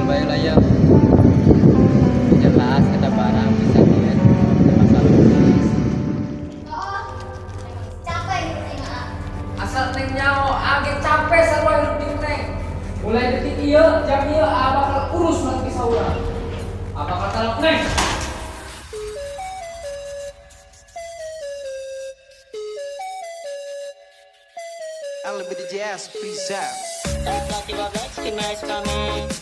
Tinggal bae lah ya. Jelas eta barang bisa dia masalah Ulis. Oh, emang capek gitu sih Aa. Asal neng nyaho, age capek sarua hidup jeung neng. Mulai detik ieu, jam ieu, aa bakal urus nanti saurang. Apa kata neng? LBDJS presents. É o envolvente que mexe com a mente.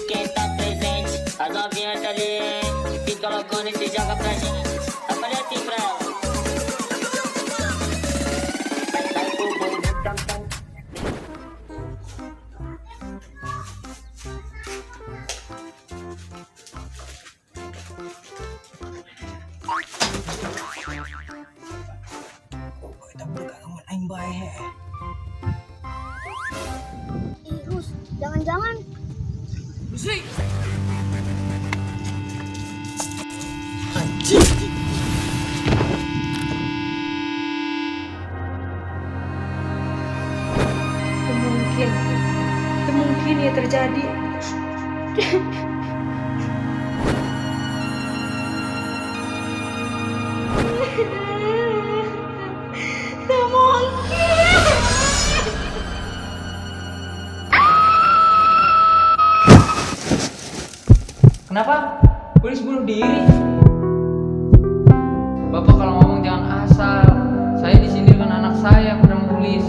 Quem tá presente, as novinhas ali, hein? Fica loucona e se joga pra gente. Eu falei assim pra ela. Vai pro bumbum tam tam. Eta budak gangguan aing bae he. Ih, Us, jangan-jangan Lucy! Anjing. Teu mungkin. Teu mungkin ya terjadi. Teu mungkin. Kenapa? Ulis bunuh diri. Bapak kalau ngomong jangan asal. Saya di sini dengan anak saya bernama Ulis.